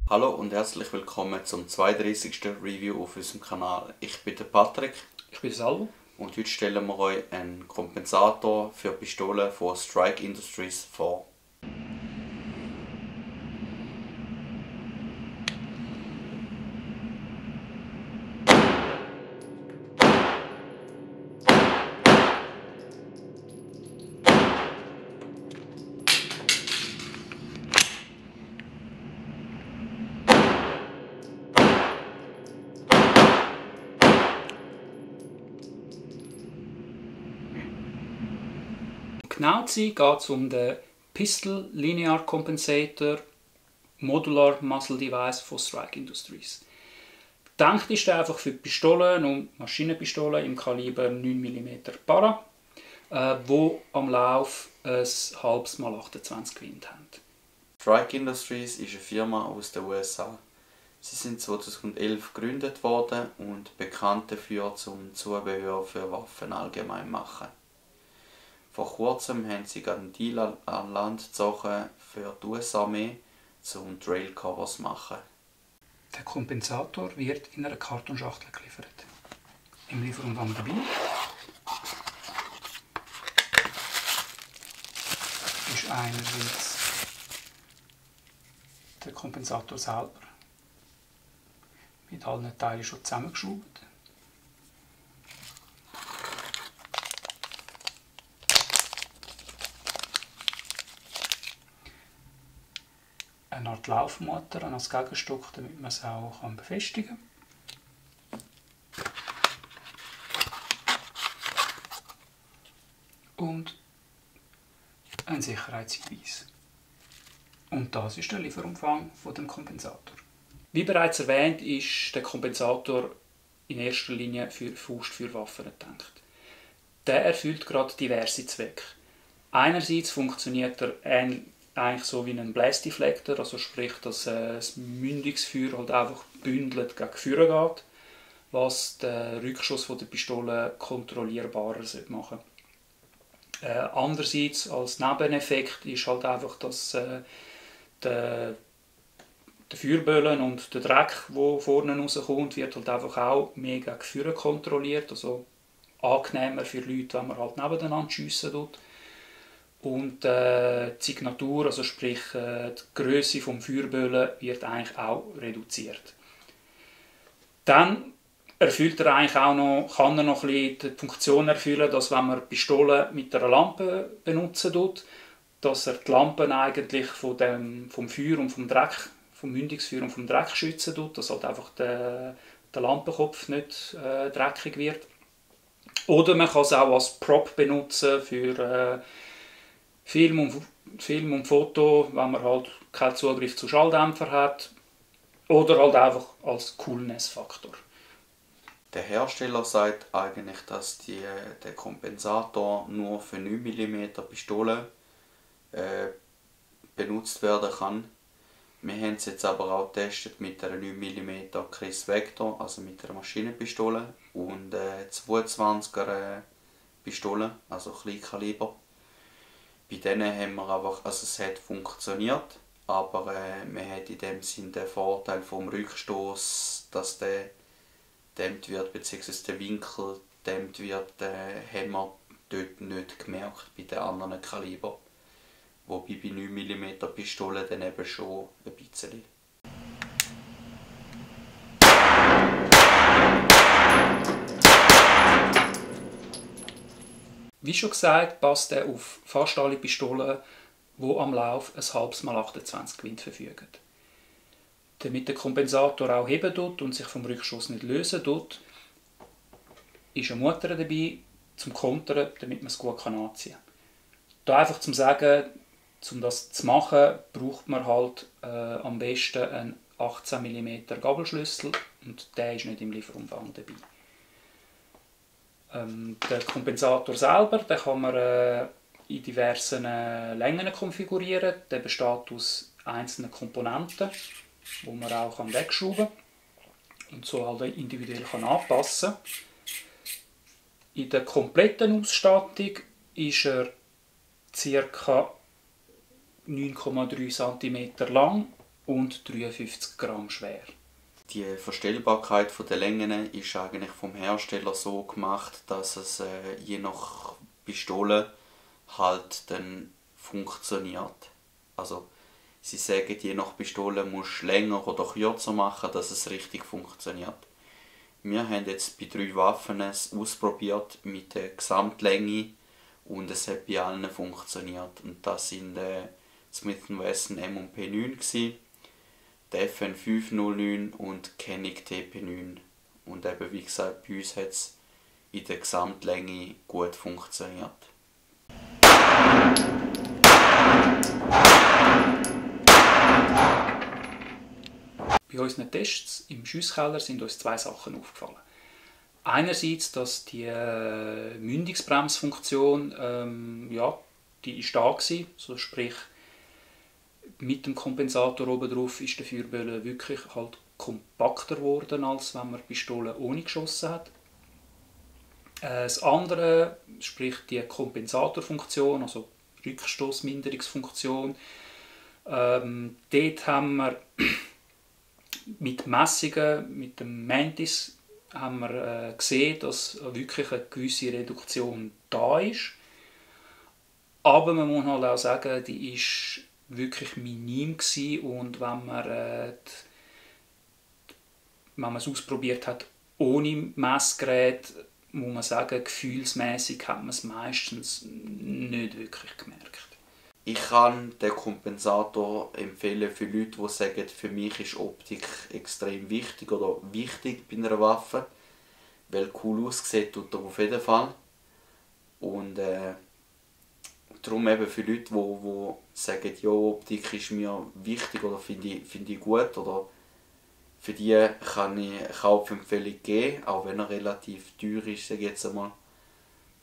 Hallo und herzlich willkommen zum 32. Review auf unserem Kanal. Ich bin der Patrick. Ich bin Salvo. Und heute stellen wir euch einen Kompensator für Pistolen von Strike Industries vor. Genau zu sein geht es um den Pistol Linear Compensator Modular Muzzle Device von Strike Industries. Gedacht ist er einfach für Pistolen und Maschinenpistolen im Kaliber 9 mm Para, wo am Lauf ein halbes x 28 Wind haben. Strike Industries ist eine Firma aus den USA. Sie sind 2011 gegründet worden und bekannt dafür, zum Zubehör für Waffen allgemein machen. Vor kurzem haben sie einen Deal an Land gezogen für die US-Armee, um Trailcovers zu machen. Der Kompensator wird in einer Kartonschachtel geliefert. Im Lieferumfang dabei ist einerseits der Kompensator selber mit allen Teilen schon zusammengeschraubt. Eine Art Laufmutter als Gegenstück, damit man es auch befestigen kann. Und ein Sicherheitshinweis. Und das ist der Lieferumfang von dem Kompensator. Wie bereits erwähnt, ist der Kompensator in erster Linie für Faustfeuerwaffen gedacht. Der erfüllt gerade diverse Zwecke. Einerseits funktioniert er eigentlich so wie ein Blast Deflector, also sprich, dass das Mündungsfeuer halt einfach bündelt gegen Feuer geht, was den Rückschuss von der Pistole kontrollierbarer machen sollte. Andererseits als Nebeneffekt ist halt einfach, dass der Feuerböllen und der Dreck, der vorne rauskommt, wird halt einfach auch mehr gegen Feuer kontrolliert, also angenehmer für Leute, wenn man halt nebeneinander schiessen tut. Und die Signatur, also sprich die Grösse des Feuerböllen, wird eigentlich auch reduziert. Dann erfüllt er eigentlich auch noch, kann er noch ein bisschen die Funktion erfüllen, dass wenn man Pistolen mit einer Lampe benutzen tut, dass er die Lampen eigentlich vom Feuer und vom Dreck, vom Mündungsfeuer und vom Dreck schützen tut, dass halt einfach der Lampenkopf nicht dreckig wird. Oder man kann es auch als Prop benutzen für Film und Foto, wenn man halt keinen Zugriff zu Schalldämpfer hat, oder halt einfach als Coolness-Faktor. Der Hersteller sagt eigentlich, dass der Kompensator nur für 9 mm Pistolen benutzt werden kann. Wir haben es jetzt aber auch getestet mit einer 9 mm Chris Vector, also mit einer Maschinenpistole, und 22er Pistole, also Kleinkaliber. Bei denen haben wir einfach, also es hat funktioniert, aber man hat in dem Sinn den Vorteil vom Rückstoß, dass der gedämmt wird, bzw. der Winkel gedämmt wird, haben wir dort nicht gemerkt bei den anderen Kaliber. Wobei bei 9 mm Pistolen dann eben schon ein bisschen. Wie schon gesagt, passt er auf fast alle Pistolen, die am Lauf ein halbes x 28 Wind verfügen. Damit der Kompensator auch heben tut und sich vom Rückschuss nicht lösen tut, ist eine Mutter dabei zum Kontern, damit man es gut anziehen kann. Da einfach zum Sagen, um das zu machen, braucht man halt am besten einen 18 mm Gabelschlüssel und der ist nicht im Lieferumfang dabei. Der Kompensator selber, den kann man in diversen Längen konfigurieren. Der besteht aus einzelnen Komponenten, die man auch wegschrauben kann und so halt individuell anpassen kann. In der kompletten Ausstattung ist er ca. 9,3 cm lang und 53 Gramm schwer. Die Verstellbarkeit der Längen ist eigentlich vom Hersteller so gemacht, dass es je nach Pistole halt dann funktioniert. Also sie sagen, je nach Pistole musst du länger oder kürzer machen, dass es richtig funktioniert. Wir haben jetzt bei 3 Waffen es ausprobiert mit der Gesamtlänge und es hat bei allen funktioniert. Und das sind Smith & Wesson M&P 9 gewesen, der FN 509 und Koenig TP9. Und eben wie gesagt, bei uns hat es in der Gesamtlänge gut funktioniert. Bei unseren Tests im Schiesskeller sind uns 2 Sachen aufgefallen. Einerseits, dass die Mündungsbremsfunktion, die ist da war, so sprich mit dem Kompensator oben drauf ist der Feuerböller wirklich halt kompakter geworden, als wenn man die Pistole ohne geschossen hat. Das andere, sprich die Kompensatorfunktion, also Rückstoßminderungsfunktion, dort haben wir mit Messungen, mit dem Mantis, haben wir gesehen, dass wirklich eine gewisse Reduktion da ist. Aber man muss halt auch sagen, die ist wirklich minim gewesen. Und wenn man es ausprobiert hat ohne Messgerät, muss man sagen, gefühlsmäßig hat man es meistens nicht wirklich gemerkt. Ich kann den Kompensator empfehlen für Leute, die sagen, für mich ist Optik extrem wichtig oder wichtig bei einer Waffe. Weil cool aussieht tut er auf jeden Fall. Und darum eben für Leute, die sagen, ja, Optik ist mir wichtig oder finde ich gut, oder für die kann ich eine Kaufempfehlung geben, auch wenn er relativ teuer ist, sage ich jetzt einmal.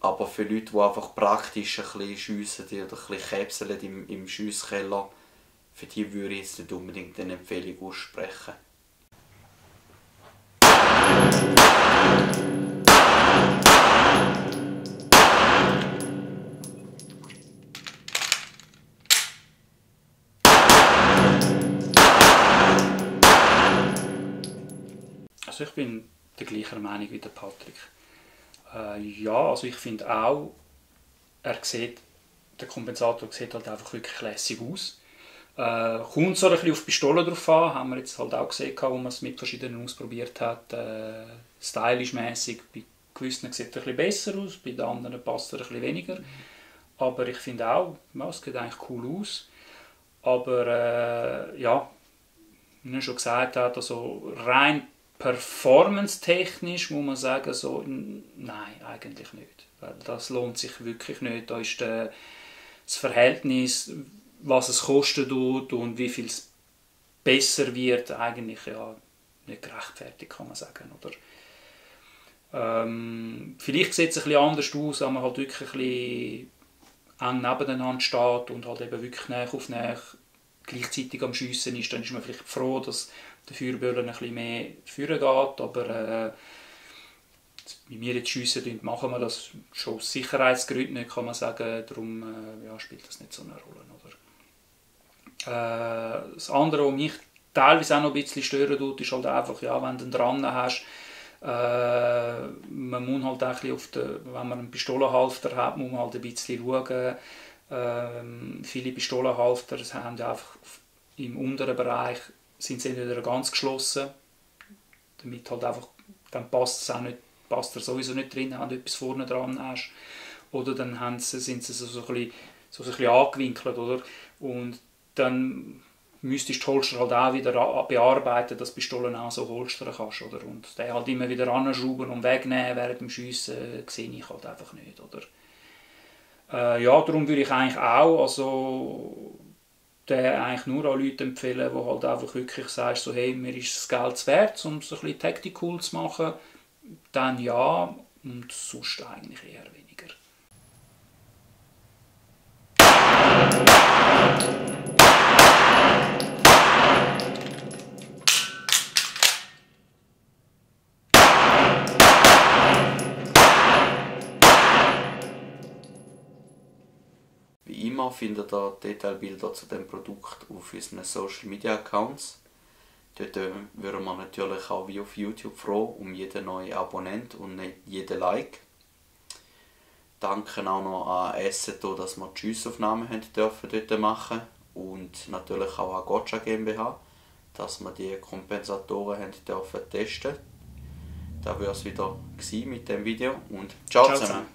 Aber für Leute, die einfach praktisch ein bisschen schiessen oder ein bisschen käpseln im Schiesskeller, für die würde ich jetzt nicht unbedingt eine Empfehlung aussprechen. Also ich bin der gleichen Meinung wie der Patrick. Ja, also ich finde auch, der Kompensator sieht halt einfach wirklich lässig aus. Kommt so ein bisschen auf die Pistole drauf an, haben wir jetzt halt auch gesehen, wo man es mit verschiedenen ausprobiert hat. Stylish-mäßig, bei gewissen sieht es ein bisschen besser aus, bei den anderen passt es ein bisschen weniger. Aber ich finde auch, ja, es sieht eigentlich cool aus. Aber ja, wie er schon gesagt hat, also rein performance-technisch muss man sagen, so, nein, eigentlich nicht. Weil das lohnt sich wirklich nicht. Da ist das Verhältnis, was es kostet und wie viel es besser wird, eigentlich ja, nicht gerechtfertigt, kann man sagen. Oder? Vielleicht sieht es ein bisschen anders aus, wenn man halt wirklich ein bisschen eng nebeneinander steht und halt eben wirklich Nähe auf Nähe gleichzeitig am Schiessen ist, dann ist man vielleicht froh, dass der Feuerböller ein bisschen mehr führen geht, aber wie wir jetzt schiessen, machen wir das schon aus Sicherheitsgründen nicht, kann man sagen, darum spielt das nicht so eine Rolle. Oder? Das andere, was mich teilweise auch noch ein bisschen stören tut, ist halt einfach, ja, wenn du ihn dran hast, man muss halt auch ein bisschen wenn man einen Pistolenhalfter hat, muss man halt ein bisschen schauen. Viele Pistolenhalfter haben ja einfach im unteren Bereich sind sie entweder ganz geschlossen, damit halt einfach, dann passt er sowieso nicht drin, wenn du etwas vorne dran hast, oder dann sind sie so ein bisschen angewinkelt, oder? Und dann müsstest du die Holster halt auch wieder bearbeiten, dass du Pistolen auch so holstern kannst, oder? Und den halt immer wieder anschrauben und wegnehmen während dem Schiessen sehe ich halt einfach nicht, oder? Ja, darum würde ich eigentlich auch, also den eigentlich nur an Leute empfehlen, die halt einfach wirklich sagen, so, hey, mir ist das Geld wert, um so ein bisschen Tactical zu machen, dann ja, und sonst eigentlich eher weniger. Wie immer findet ihr Detailbilder zu dem Produkt auf unseren Social Media Accounts. Dort würden wir natürlich auch wie auf YouTube froh um jeden neuen Abonnent und nicht jeden Like. Danke auch noch an Assetto, dass wir die Schiessaufnahmen dort machen und natürlich auch an Gotcha GmbH, dass wir die Kompensatoren dürfen testen. Das war es wieder mit dem Video und ciao zusammen.